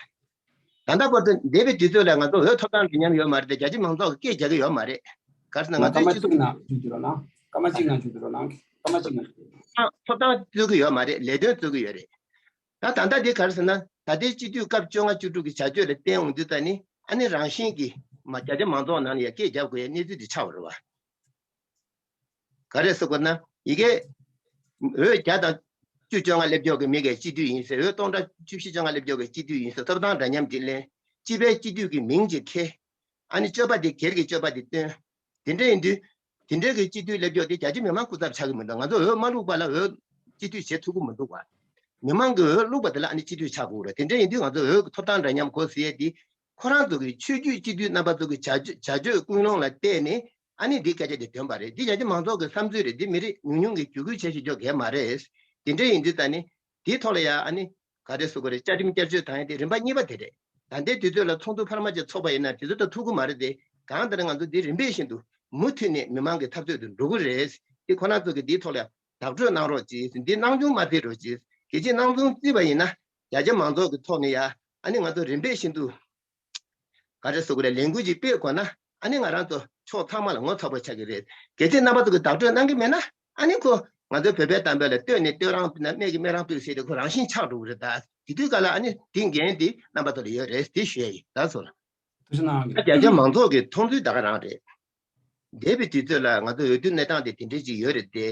ད་ལྟ་བར་དུ་འདས་པའི་དུས་ཚོད་ལ་ང་ཚོ་འོས་ཐོབ་ཐང་འདྲ་མཉམ་ཡོད་མ་རེད་དེ། རྒྱ་ཆེ་མང་ཚོགས་ཀྱིས་སྐད་རྒྱག་གི་ཡོད་མ་རེད། ག་རེ་ཟེར་ན་ང་ཚོའི་སྤྱི་ཚོགས་ཀྱི་སྐད་མ་བཅུག་ན་ཞུ་རྒྱུ་རོགས་གནང་། སྐར་མ་གཅིག་ནང་བཅུག་རྒྱུ་རོགས་གནང་། སྐར་མ་གཅིག་ནང་བཅུག་རྒྱུ་རོགས་གནང་། ཐོབ་ཐང་རྩོད་ཀྱི་ཡོད་མ་རེད། ལས་དོན་རྩོད་ཀྱི་ཡོད་རེད། ད་ད་ལྟ་འདི་ག་རེ་ཟེར་ན། ད་ལྟའི་སྤྱི་འཐུས་སྐབས་བཅོ་ལྔ་བཅུ་དྲུག་གི་བྱ་སྤྱོད་ལ་བལྟས་འོང་དུས་ད་ནི་ཨ་ནི་རང་བཞིན་གྱིས་མ་རྒྱ་ཆེ་མང་ཚོགས་ནང་ལ་ཡ་སྐད་རྒྱབ་དགོས་ཡ་གནས་ཚུལ་འདི་ཆགས་པ་རེད་བ། ག་རེ་ཟེར་དགོས་ན། ཡི་གེ་འོས་བརྒྱ་དང་བཅུ་བཅོ་ལྔ་སླེབས་ཀྱོག་གི་མི་གའི་སྤྱི་འཐུས་ཡིན་ཟེར། འོས་སྟོང་ཕྲག་བཅུ་བཞི་བཅོ་ལྔ་སླེབས་ཀྱོག་གི་སྤྱི་འཐུས་ཡིན་ཟེར། ཐོབ་ཐང་འདྲ་མཉམ་གྱི་ལེན། སྤྱི་པའི་སྤྱི་འཐུས་ཀྱི་མིང་ཅིག་འཁྱེར། ཨ་ནི་སྤྱོད་པ་དེ་སྒེར་གྱི་སྤྱོད་པ་དེ་སྟོན། དེ་འདྲ་ཡིན་དུས། དེ་འདྲའི་གི་སྤྱི་འཐུས་སླེབས་ཀྱོག་དེ་རྒྱ་ཆེ་མི་མང་སྐུ་ཚབ་ཆགས་ཀྱི་མི་འདུག་ང་ཚོ་འོས་མ་བླུགས་པ་ལ་འོས་སྤྱི་འཐུས་བྱེད་ཐུབ་ཀྱི་མི་འདུག་བ། མི་མང་གི་འོས་བླུགས་པ་དེ་ལ་ཨ་ནི་སྤྱི་འཐུས་ཆགས་དགོས་རེད། དེ་འདྲ་ཡིན་དུས་ང་ཚོ་འོས་ཀྱི་ཐོབ་ཐང་འདྲ་མཉམ་དགོས་ཟེར་ཡས་དེ། ཁོ་རང་ཚོ་གི་ཆོས་བརྒྱུད་སྤྱི་འཐུས་རྣམ་པ་ཚོ་གི་བྱ་སྤྱོད་བྱ་སྤྱོད་ཀུན་སློང་ལ་བལྟས་ནས་ཨ་ནི་འདི་སྐད་ཆ་དེ་ཐོན་པ་རེད། འདི་རྒྱ་ཆེ་མང་ཚོགས་ཀྱི་བསམ་ཚུལ་རེད། འདི་མི་རེ་ཉུང་ཉུང་གིས་འཇུག་སྐུལ་བྱེད་བཞིན་འཇོག་གལ་མ་རེད། དེ་འདྲ་ཡིན་དུས་ད་ནི། དེའི་ཐོག་ལ་ཡ་ཨ་ནི། ག་རེ་ཟེར་དགོས་རེད། བཅའ་ཁྲིམས་བསྐྱར་བཅོས་དང་ཡ་དེ་རིམ་པ་གཉིས་པ་དེ་རེད། ད་ལྟའི་དུས་ཚོད་ལ་ཚོགས་འདུ་འཕར་མ་ཅིག་ཚོགས་པ་ཡིན་ན་དེ་ཚོ་ད་ཐུབ་ཀྱི་མ་རེད་དེ། གང་ལྟར་ང་ཚོ་འདི་རིམ་པས་བཞིན་དུ་མུ་མཐུད་ནས་མི་མང་གི་འཐབ་རྩོད་དུ་འགྲོ་གི་རེད། དེ་ཁོ་རང་ཚོ་གི་འདིའི་ཐོག་ལ་བདག་སྤྲོད་གནང་རོགས་གྱིས། འདི་སྣང་ཆུང་མ་བྱེད་རོགས་གྱིས། གལ་སྲིད་སྣང་ཆུང་བརྩིས་པ་ཡིན་ན། རྒྱ་ཆེ་མང་ཚོགས་ཀྱི་ཐོག་ནས་ཡ་ཨ་ནི་ང་ཚོ་རིམ་པས་བཞིན་དུ། ག་རེ་ཟེར་དགོས་རེད། ལས་འགུལ་ཅིག་སྤེལ་དགོས་ན་ཨ་ནི་ང་རང་ཚོ་ཕྱོགས་ཚང་མ་ལ་ངོ་ཚ་པོ་ཆགས་ཀྱི་རེད། གལ་སྲིད་རྣམ་པ་ཚོ་གིས་བདག་སྤྲོད་གནང་གི་མེད་ན་ཨ་ནི་ཁོ་ང་ཚོའི་བོད་པའི་གཏམ་དཔེ་ལ་ལྟོས་ནས་ལྟོས་རང་ཕུད་ན་སྨད་ཀྱི་སྨད་རང་ཕུད་ཟེར་ཏེ་ཁོ་རང་བཞིན་ཆགས་འགྲོ་གི་རེད། ད་དེ་དུས་ག་ལ་ཨ་ནི་དེ་འགན་དེ་རྣམ་པ་ཚོ་ལ་ཡོད་རེད། དེ་ཞུ་ཡ་ཡིན། ད་ཚོ་ལ་ཐུགས་རྗེ་གནང་། ཨ་རྒྱ་ཆེ་མང་ཚོགས་ཀྱི་མཐོང་ཚུལ་ད་ག་རང་རེད། འདས་པའི་དུས་ཚོད་ལ་ང་ཚོ་འོས་བསྡུ་གནས་སྟངས་དེ་དེ་འདྲས་ཅིག་ཡོད་རེད་དེ།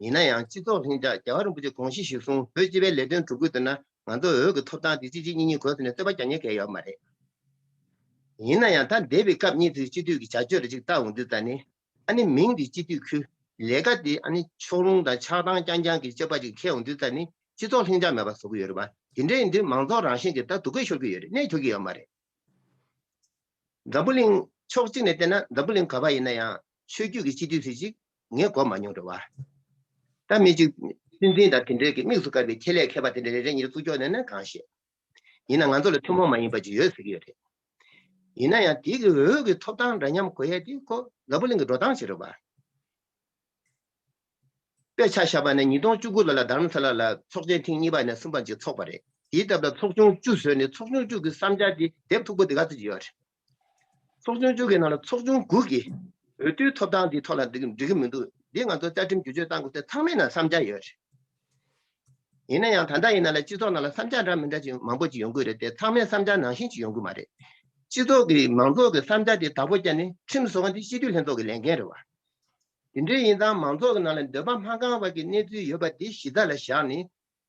ཡིན་ན་ཡང་སྤྱི་ཚོགས་ལྷིང་འཇགས། རྒྱལ་བ་རིན་པོ་ཆེ་དགོངས་གཞི་གཞིར་བཟུང་བོད་སྤྱི་པའི་ལས་དོན་སྒྲུབ་དགོས་འདུག་ན་ང་ཚོ་འོས་ཀྱི་ཐོབ་ཐང་དེ་གཅིག་གཅིག་གཉིས་གཉིས་དགོས་ཟེར་ནས་རྩོད་པ་རྒྱག་མཁན་གང་ཡང་ཡོད་མ་རེད། ཡིན་ན་ཡང་ད་འདས་པའི་སྐབས་གཉིས་ཙམ་སྤྱི་འཐུས་ཀྱི་བྱ་སྤྱོད་ལ་ཅིག་བལྟ་འོང་དུས་ད་ནི། ཨ་ནི་མིང་འདི་སྤྱི་འཐུས་ཁུར། ལས་ཀ་འདི་ཨ་ནི་ཕྱོགས་ལྷུང་དང་ཆགས་སྡང་རྐྱང་རྐྱང་གི་སྤྱོད་པ་ཅིག་འཁྱེར་འོང་དུས་ད་ནི་སྤྱི་ཚོགས་ལྷིང་འཇགས་མེད་པ་བཟོ་གི་ཡོད་རེད་པ། དེ་འདྲ་ཡིན་དུས་མང་ཚོགས་རང་བཞིན་གྱིས་ད་སྡུག་སྐད་ཤོར་གྱི་ཡོད་རེད། གནས་ཐུབ་ཀྱི་ཡོད་མ་རེད། འཛམ་བུ་གླིང་ཕྱོགས་གཅིག་ནས་བལྟས་ན་འཛམ་བུ་གླིང་ག་པར་ཡིན་ན་ཡང་ཆོས་བརྒྱུད་ཀྱི་སྤྱི་འཐུས་ཟེར་ཅིག་ངས་གོ་མ་མྱོང་རེད་བ། ད་མི་གཅིག་སྲིད་འཛིན་དང་དེ་འདྲའི་གི་དམིགས་སུ་བཀར་བའི་ཆེད་ལས་མཁས་པ་དེ་འདྲ་རེ་རེ་གཉིས་བཙུགས་ཆོག་ནས་ན་གང་ཤེས། ཡིན་ན་ང་ཚོ་ལ་ཐུན་མོང་མ་ཡིན་པ་ཅིག་ཡོད་ཟེར་གྱི་ཡོད་རེད། ཡིན་ན་ཡང་དེ་གི་འོས་ཀྱི་ཐོབ་ཐང་འདྲ་མཉམ་དགོས་ཡ་དེ་ཁོ་འཛམ་བུ་གླིང་གི་འགྲོ་སྟངས་ཤིག་རེད་བ། དཔེ་ཆ་བཞག་པ་ན་ཉིས་སྟོང་བཅུ་དགུ་ལོ་ལ་རྡ་རམ་ས་ལ་ལ་ཚོགས་ཆེན་ཐེངས་གཉིས་པ་ནས་གསུམ་པ་ཅིག་ཚོགས་པ་རེད། དེའི་སྟབས་ལ་ཚོགས་ཆུང་བཅུ་བཟོས་ནས་ཚོགས་ཆུང་བཅུ་གི་བསམ་འཆར་དེ་དེབ་མཐུག་པོ་དེ་ག་ཚོད་ཅིག་ཡོད་རེད། ཚོགས་ཆུང་བཅུ་གི་ནང་ལ་ཚོགས་ཆུང་དགུ་གིས་འོས་བསྡུའི་ཐོབ་ཐང་དེའི་ཐོག་ལ་འགྲིག་འགྲིག་གི་མི་འདུག་འདི་ང་ཚོ་རྩ་ཁྲིམས་བསྒྱུར་བཅོས་གཏང་དགོས་ཚེ་ཚང་མའི་ནང་བསམ་འཆར་ཡོད་རེད། ཡིན་ན་ཡང་ད་ལྟ་ཡིན་ན་ལ་སྤྱི་ཚོགས་ནང་ལ་བསམ་འཆར་འདྲ་མི་འདྲ་ཅིག་མང་པོ་ཅིག་ཡོང་གི་རེད་དེ། ཚང་མའི་བསམ་འཆར་ནང་བཞིན་ཅིག་ཡོང་གི་མ་རེད། སྤྱི་ཚོགས་ཀྱི་མང་ཚོགས་ཀྱི་བསམ་འཆར་དེ་བདག་པོ་བརྒྱབ་ནས་ཁྲིམས་བཟོ་མཁན་དེ་སྤྱི་འཐུས་ལྷན་ཚོགས་ཀྱི་ལས་འགན་རེད་བ། དེ་འདྲ་ཡིན་ཙང་མང་ཚོགས་ཀྱི་ནང་ལ་འདོད་པ་མ་ཁེངས་པ་གི་གནས་ཚུལ་ཡོད་པ་དེ་གཞི་རྩ་ལ་བཞག་ནས།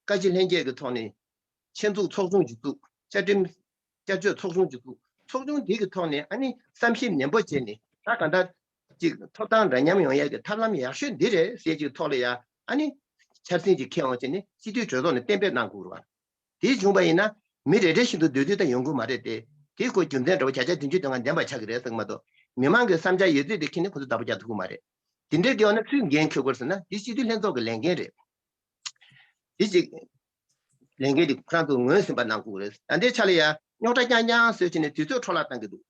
བཀའ་སྤྱི་ལྷན་རྒྱས་ཀྱི་ཐོག་ནས་ཆེད་འཛུགས་ཚོགས་ཆུང་ཞིག་བཙུགས། བཅའ་ཁྲིམས་བསྐྱར་བཅོས་ཚོགས་ཆུང་ཞིག་བཙུགས། ཚོགས་ཆུང་འདི་གི་ཐོག་ནས་ཨ་ནི་བསམ་ཞིབ་ནན་པོ་བྱས་ནས། ད་གང་ལྟར་ཅིག་ཐོབ་ཐང་འདྲ་མཉམ་ཡོང་ཡས་ཀྱི་ཐབས་ལམ་ཡག་ཤོས་འདི་རེད་ཟེར་ཅིག་ཐོག་ལ་ཡ་ཨ་ནི་འཆར་ཟིན་ཅིག་འཁྱེར་འོང་བྱས་ནས་སྤྱི་འཐུས་གྲོས་ཚོགས་ནས་གཏན་འབེབས་གནང་དགོས་རེད་བ། དེ་བྱུང་བ་ཡིན་ན་མི་རེ་རེ་བཞིན་དུ་འདོད་འདོད་ད་ཡོང་གི་མ་རེད་དེ། དེ་ཁོ་རྒྱུ་མཚན་འདྲ་བོ་བརྒྱ་ཆ་བདུན་ཅུ་དོན་ལྔ་ལྡན་པ་ཆགས་ཀྱི་རེད་ཟེར་གི་མ་གཏོགས། མི་མང་གི་བསམ་འཆར་ཡོད་ཚད་དེ་ཁྱེར་ནས་ཁོ་ཚོ་བདག་པོ་རྒྱག་ཐུབ་ཀྱི་མ་རེད། དེ་འདྲའི་དེ་ཡོང་ན་སུས་འགན་འཁྱེར་དགོས་ཟེར་ན་དེ་སྤྱི་འཐུས་ལྷན་ཚོགས་ཀྱི་ལས་འགན་རེད། དེ་གཅིག་ལས་འགན་དེ་ཁོ་རང་ཚོ་ངོས་ཟིན་པ་གནང་དགོས་རེད། ད་ལྟའི་ཆ་ལ་ཡ་རྙོག་དྲ་རྐྱང་རྐྱང་བཟོས་བྱས་ནས་དུས་ཚོད་འཕྲོ་བརླག་བཏང་གི་འདུག་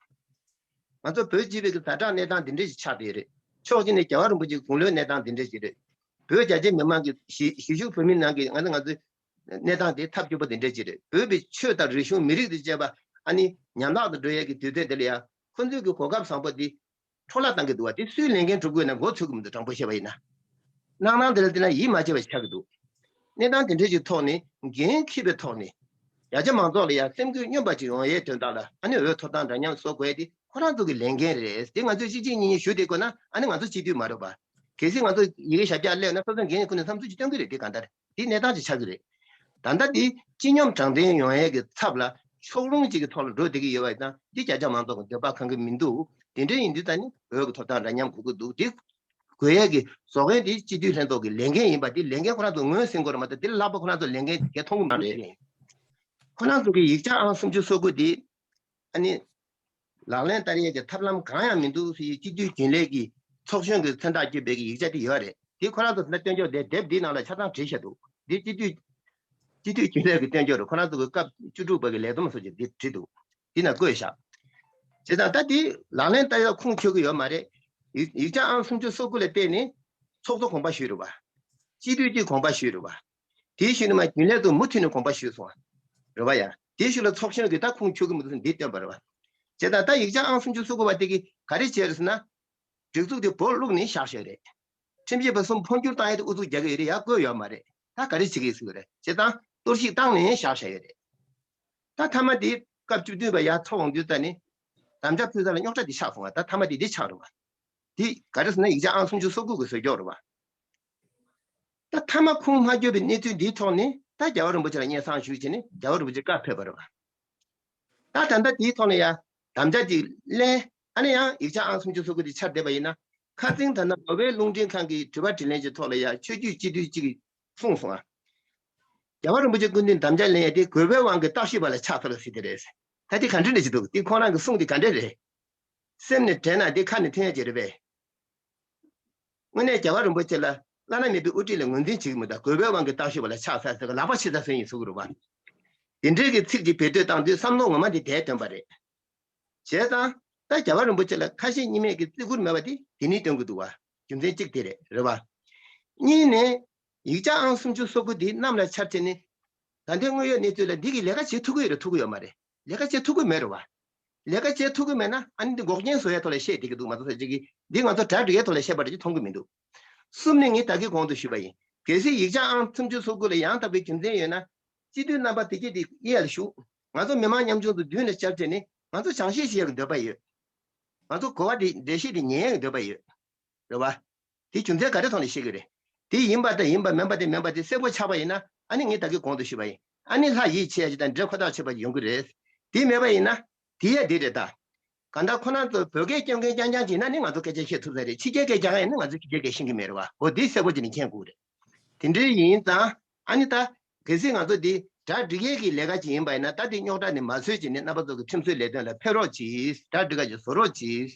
ང་ཚོ་བོད་སྤྱི་པའི་གི་ཛ་དྲག་གནས་སྟངས་འདི་འདྲ་ཞིག་ཆགས་བསྡད་ཡོད་རེད། ཕྱོགས་གཅིག་ནས་རྒྱལ་བ་རིན་པོ་ཆེའི་དགུང་ལོའི་གནས་སྟངས་འདི་འདྲ་ཞིག་རེད། བོད་རྒྱ་ཆེ་མི་མང་གི་གཞིས་གཞིས་བཞུགས་བོད་མི་ནང་གི་ང་ཚོ་ང་ཚོའི་གནས་སྟངས་དེ་ཐབས་སྐྱོ་པོ་དེ་འདྲ་ཅིག་རེད། བོད་པའི་ཆོས་དང་རིག་གཞུང་མི་རིགས་དང་བཅས་པ་ཨ་ནི་ཉམས་ཐག་ཏུ་འགྲོ་ཡས་ཀྱི་དུས་ཚོད་དེ་ལ་ཡང་ཁོ་ཚོའི་གི་གོ་སྐབས་བཟང་པོ་འདི་འཕྲོ་བརླག་བཏང་གི་འདུག་བ། དེ་སུའི་ལས་འགན་སྒྲུབ་དགོས་ན་མགོ་ཚོས་ཀྱི་མི་འདུག་དྲང་པོ་བཤད་པ་ཡིན་ན། སྣང་སྣང་དེ་ལ་བལྟས་ན་ཡིད་མ་ཆེས་པ་ཞིག་ཆགས་ཀྱི་འདུག་གནས་སྟངས་དེ་འདྲ་ཅིག་ཐོག་ནས་འགན་འཁྱེར་བའི་ཐོག་ནས་རྒྱ་ཆེ་མང་ཚོགས་ལ་ཡང་སེམས་འགུལ་སྙོམས་པ་ཅིག་ཡོང་ཡས་དོན་དག་ལ་ཨ་ནི་འོས་ཐོབ་ཐང་འདྲ་མཉམ་བཟོ་དགོས་ཡས་དེ་ཁོ་རང་ཚོ་གི་ལས་འགན་རེད། དེ་ང་ཚོས་གཅིག་གཅིག་གཉིས་གཉིས་ཞུ་བསྡད་དགོས་ན་ཨ་ནི་ང་ཚོ་སྤྱི་འཐུས་མ་རེད་པ། གལ་སྲིད་ང་ཚོ་ཡི་གེ་ཞབས་བཀྱག་སླེབས་ན་སོ་སོ་འགན་ཁུར་ནས་བསམ་ཚུལ་ཅིག་སྟོན་གི་རེད། དེ་གང་ལྟར། དེ་གནས་སྟངས་ཅིག་ཆགས་ཀྱི་རེད། ད་ལྟ་དེ་སྤྱི་སྙོམས་དྲང་བདེན་ཡོང་ཡས་ཀྱི་ཚབ་ལ་ཕྱོགས་ལྷུང་ཅིག་གི་ཐོག་ལ་འགྲོ་བསྡད་ཀྱི་ཡོད་པ་ཡིན་ཙང་། འདི་རྒྱ་ཆེ་མང་ཚོགས་ཀྱི་འདོད་པ་ཁེངས་ཀྱི་མི་འདུག་དེ་འདྲ་ཡིན་དུས་ད་ནི་འོས་ཀྱི་ཐོབ་ཐང་འདྲ་མཉམ་དགོས་ཀྱི་འདུག་དེ་དགོས་ཡས་ཀྱི་བཟོ་མཁན་དེ་སྤྱི་འཐུས་ལྷན་ཚོགས་ཀྱི་ལས་འགན་ཡིན་པ། དེ་ལས་འགན་ཁོ་རང་ཚོ་ངོས་ཟིན་དགོས་རེད་མ་གཏོགས། དེ་ལ་ལྷག་པ་ཁོ་རང་ཚོ་ལས་འགན་དེ་གས་མཐོང་གི་མ་རེད། ཁོ་རང་ཚོ་གི་ཡིག་ཆ་ཨང་སུམ་ཅུ་སོ་དགུ་དེ་ཨ་ནི་ལག་ལེན་བསྟར་ཡས་ཀྱི་ཐབས་ལམ་གང་ཡང་མི་འདུག་ཟེར་སྤྱི་འཐུས་རྒྱུན་ལས་ཀྱི་ཚོགས་གཞོན་གྱི་མཚན་རྟགས་བསྐྱོན་པའི་གི་ཡིག་ཆ་དེ་ཡོད་རེད། དེ་ཁོ་རང་ཚོ་ད་སྟོན་ཆོག་དེ་དེབ་འདིའི་ནང་ལ་ཆ་ཚང་བྲིས་བཞག་འདུག་འདི་སྤྱི་འཐུས་ སྤྱི་འཐུས་རྒྱུན་ལས་ཀྱི་བསྟན་འགྱུར་ཁོ་རང་ཚོ་གི་སྐབས་བཅུ་དྲུག་པ་གི་ལས་བསྡོམས་སོགས་ཀྱི་འདི་བྲིས་འདུག་འདི་ན་བཀོད་བཞག་བྱས་ཙང་ད་འདི་ལག་ལེན་བསྟར་ཡག་ཁུངས་འཁྱོལ་གི་ཡོད་མ་རེད། ཡིག་ཡིག་ཆ་ཨང་སུམ་ཅུ་སོ་དགུ་ལ་བལྟས་ནས་ཚོགས་གཙོ་དགོངས་པ་ཞུས་རེད་བ། སྤྱི་འཐུས་ཀྱིས་དགོངས་པ་ཞུས་རེད་བ། དེའི་ཤུལ་ནས་མ་རྒྱུན་ལས་ཚོ་མུ་མཐུད་ནས་དགོངས་པ་ཞུས་སོང་བ། རེད་བ་ཡ། དེའི་ཤུལ་ལ་ཚོགས་གཞོན་གྱིས་ད་ཁུངས་འཁྱོལ་གི་མི་འདུག་ཟེར་འདི་བཏོན་པ་རེད་བ། བྱས་ཙང་ད་ཡིག་ཆ་ཨང་སུམ་ཅུ་སོ་དགུ་བ་དེ་གིས་ག་རེ་བྱས་རེད་ཟེར་ན། སྒྲིག་འཛུགས་དེ་བོར་བླུགས་ནས་བཞག་བཞག་རེད། ཁྲིམས་ཞིབ་པ་གསུམ་འཕོ་འགྱུར་བཏང་ཡས་དེ་ཨུ་ཚུགས་རྒྱག་གི་ཡོད་རེད། ཡ་བཀོད་ཡོད་མ་རེད། ད་ག་རེ་བྱེད་ཀྱི་ཡོད་ཟེར་གི་རེད། བྱས་ཙང་གཏོར་བཤིག་བཏང་ནས་བཞག་བཞག་ཡོད་རེད། ད་མཐའ་མ་དེ་སྐབས་བཅུ་བདུན་པ་ཡར་ཐོབ་འོང་དུས་ད་ནི། དམ་བཅའ་ཕུལ་ས་ལ་རྙོག་དྲ་དེ་ཆགས་སོང་བ། ད་མཐའ་མ་དེ་འདི་ཆགས་རེད་བ། དེ་ག་རེ་ཟེར་ན་ཡིག་ཆ་ཨང་སུམ་ཅུ་སོ་དགུ་གི་བཟོ་བཀོད་རེད་བ། ད་མཐའ་མ་ཁུངས་མ་འཁྱོལ་བའི་གནས་ཚུལ་འདིའི་ཐོག་ནས་ད་རྒྱལ་བ་རིན་པོ་ཆེ་ལ་སྙན་སེང་ཞུས་བྱས་ནས་རྒྱལ་བ་རིན་པོ་ཆེ་བཀའ་ཕེབས་པ་རེད་བ། ད་ད་ལྟ་དེའི་ཐོག་ནས་ཡང་དམ་བཅའ་ཅིག་ལེན། ཨ་ནི་ཡང་ཡིག་ཆ་ཨང་སུམ་ཅུ་སོ་དགུ་དེ་ཆ་བསྡད་པ་ཡིན་ན། ཁ་སང་ད་ནང་གོ་བའི་རླུང་འཕྲིན་ཁང་གི་དྲི་བ་དྲིས་ལན་གྱི་ཐོག་ལ་ཡང་ཆོས་བརྒྱུད་སྤྱི་འཐུས་གཅིག་གིས་གསུངས་སོང་ཨ། རྒྱལ་བ་རིན་པོ་ཆེ་སྐུ་མདུན་དམ་བཅའ་ལེན་ཡ་དེ་དགོས་པའི་དབང་གིས་བརྟག་ཞིབ་པ་ལ་ཆགས་ཚར་ཟེར་གྱི་རེད། ད་དེ་ག་འདྲ་འདྲ་ཅིག་འདུག་དེ་ཁོང་རང་གི་གསུང་དེ་ག་འདྲ་རེད། སེམས་ནས་དྲན་ན་དེ་ཁ་ནས་ཐོན་ཡ་ཅིག་རེད་པས། དངོས་གནས་རྒྱལ་བ་རིན་པོ་ཆེ་ལ་བླ་ན་མེད་པའི་དབུ་ཁྲིད་ལ་ངོས་འཛིན་བྱེད་ཀྱི་མི་འདུག་དགོས་པའི་དབང་གིས་བརྟག་ཞིབ་པ་ལ་ཆགས་ཚར་ཟེར་གི་ལག་པ་ཕྱི་ས་སོན་ཡིན་ཟེར་གི་རེད་བ། དེ་འདྲའི་གི་ཚིག་ཅིག་བེད་སྤྱོད་བཏང་དུས་བསམ་བློ་ངོ་མ་འདི་དེ་ཐོན་པ་རེད། བྱས་ཙང་ད་རྒྱལ་བ་རིན་པོ་ཆེ་ལ་ཁ་ཞེ་གཉིས་མེད་ཀྱི་བརྩི་བཀུར་མེད་པ་དེ་དེ་ནས་སྟོན་གི་འདུག་བ། རྒྱུ་མཚན་གཅིག་དེ་རེད། རེད་བ། གཉིས་ནས། ཡིག་ཆ་ཨང་སུམ་ཅུ་སོ་དགུ་འདི་གནམ་ལ་འཕྱར་བྱས་ནས། ད་ལྟའི་དངོས་ཡོད་གནས་ཚུལ་ལ་འདི་གི་ལས་ཀ་བྱེད་ཐུབ་ཀྱི་ཡོད་རེད་ཐུབ་ཀྱི་ཡོད་མ་རེད། ལས་ཀ་བྱེད་ཐུབ་ཀྱི་མེད་རེད་བ། ལས་ཀ་བྱེད་ཐུབ་ཀྱི་མེད་ན་ཨ་ནི་འདི་འགོག་རྐྱེན་བཟོ་ཡ་ཐོག་ལ་བཤད་བསྡད་ཀྱི་འདུག་མ་གཏོགས་ཟེར་གྱི་འདི་ང་ཚོ་གྲ་སྒྲིག་ཡའི་ཐོག་ལ་བཤད་པ་འདྲ་ཅིག་མཐོང་གི་མི་འདུག་གསུམ་ནས་ངས་ད་གིན་གོང་དུ་ཞུས་པ་ཡིན། གལ་སྲིད་ཡིག་ཆ་ཨང་སུམ་ཅུ་སོ་དགུ་ལ་ཡང་དག་པའི་རྒྱུ་མཚན་ཡོད་ན། སྤྱི་འཐུས་རྣམ་པ་དེ་གྱད་དེ་གཡས་ལ་བཞུགས། ང་ཚོ་མི་མང་ཉམ་ཆུང་ཚོ་མདུན་ལ་བཅར་བྱས་ནས་ང་ཚོ་བྱང་ཤེས་ཤེས་ཡག་གི་འདོད་པ་ཡོད། ང་ཚོ་གོ་བ་དེ་འགྲེལ་བཤད་དེ་ཉན་ཡག་གི་འདོད་པ་ཡོད། རེད་བ། དེ་རྒྱུ་མཚན་ག་རེ་ཐོག་ནས་བཤད་ཀྱི་རེད། དེ་ཡིན་པ་དང་ཡིན་པ་མིན་པ་དེ་མིན་པ་དེ་གསལ་པོ་ཆགས་པ་ཡིན་ན་ཨ་ནི་ངས་ད་གིན་གོང་དུ་ཞུས་པ་ཡིན། ཨ་ནི་ལྷ་ཡིད་ཆེས་ཡ་ཅིག་དང་འདྲེ་ཁོ་ཐག་ཆོད་པ་ཡོང་གི་རེད། དེ་མེད་པ་ཡིན་ན། དེ་ཡ་དེ་རེད་ད། གང་ལྟར་ཁོ་རང་ཚོ་བོད་སྐད་སྐྱོན་མཁན་རྐྱང་རྐྱང་ཅིག་ཡིན་ན་ནི་ང་ཚོ་སྐད་ཆ་བཤད་ཐུབ་ས་རེད། ཕྱི་རྒྱལ་སྐད་རྒྱག་ཡ་ཡིན་ན་ང་ཚོ་ཕྱི་རྒྱལ་སྐད་ཤེས་ཀྱི་མེད་རེད་བ། འོ་དེ་གསལ་པོ་ཅིག་ནས་མཁྱེན་དགོས་རེད། དེ་འདྲའི་ཡིན་ཙང་ཨ་ནི་ད། གལ་སྲིད་ང་ཚོ་འདི་གྲ་སྒྲིག་ཡས་ཀྱི་ལས་ཀ་ཅིག་ཡིན་པ་ཡིན་ན་ད་དེ་རྙོག་དྲ་ནི་མ་བཟོས་ཅིག་ནས་རྣམ་པ་ཚོ་གི་ཁྲིམས་བཟོའི་ལས་དོན་ལ་ཕེབས་རོགས་གྱིས། གྲ་སྒྲིག་ག་ཅིག་བཟོ་རོགས་གྱིས།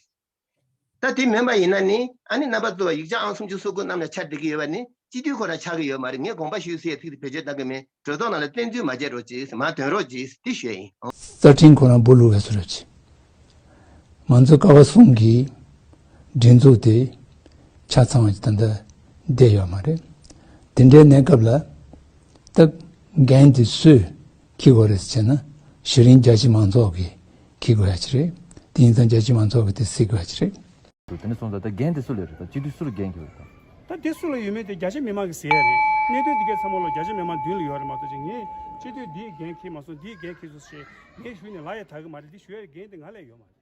ད་དེ་མིན་པ་ཡིན་ན་ནི་ཨ་ནི་རྣམ་པ་ཚོ་ཡིག་ཆ་ཨང་སུམ་ཅུ་སོ་དགུ་གནམ་ལ་འཕྱར་བསྡད་ཀྱི་ཡོད་པ་ནི་སྤྱི་འཐུས་ཁོ་རང་ཆགས་ཀྱི་ཡོད་མ་རེད། ངས་དགོངས་པ་ཞུས་ཟེར་ཡས་ཚིག་དེ་བེད་སྤྱོད་གཏང་གི་མེད། གྲོས་ཚོགས་ནང་ལ་བཙན་འཛུལ་མ་བྱེད་རོགས་གྱིས། མར་ཐོན་རོགས་གྱིས། དེ་ཞུ་ཡ་ཡིན། རྩ་ཁྲིམས་ཁོ་རང་སྦུག་བླུགས་པའི་བཟོ་འདྲ་ཅིག་མང་གཙོ་ཀ་བ་གསུམ་གྱི་སྒྲིག་འཛུགས་དེ་ཆ་ཚང་བ་ཞིག་ད་ལྟ་བསྡད་ཡོད་མ་རེད། དེ་འདྲའི་གནས་སྐབས་ལ་སྟབས་འགན་དེ་སུས་འཁྱེར་དགོས་རེད་ཟེར་ན་གཞི་རིམ་རྒྱ་ཆེ་མང་ཚོགས་ཀྱིས་འཁྱེར་དགོས་ཡ་ཅིག་རེད། དེ་ཡིན་ཙང་རྒྱ་ཆེ་མང་ཚོགས་ཀྱིས་དེ་གཟིགས་དགོས་ཡ་ཅིག་རེད། དེ་ནས་སོང་ཙང་ད་འགན་དེ་སུ་ལ་རེད། ད་སྤྱི་འཐུས་སུ་ལ་འགན་འཁྱེར་རེད་ད། ད་དེ་སུ་ལ་ཡོད་མེད་དེ་རྒྱ་ཆེ་མི་མང་གིས་ཟེར་ཡ་རེད། གནད་དོན་འདི་གའི་ཚང་མ་ལོ་རྒྱ་ཆེ་མི་མང་མདུན་ལ་ཡོད་རེད་མ་གཏོགས་ཅིག་ངས་སྤྱི་འཐུས་འདིའི་འགན་འཁྱེར་མ་སོང་། འདིའི་འགན་འཁྱེར་སོང་ཞེས་ངས་ཞུས་ནས་ལབ་ཡ་དྲག་གི་མ་རེད། འདི་ཞུ་ཡ་འགན་དེ་ང་ལ་ཡོད་མ་རེད།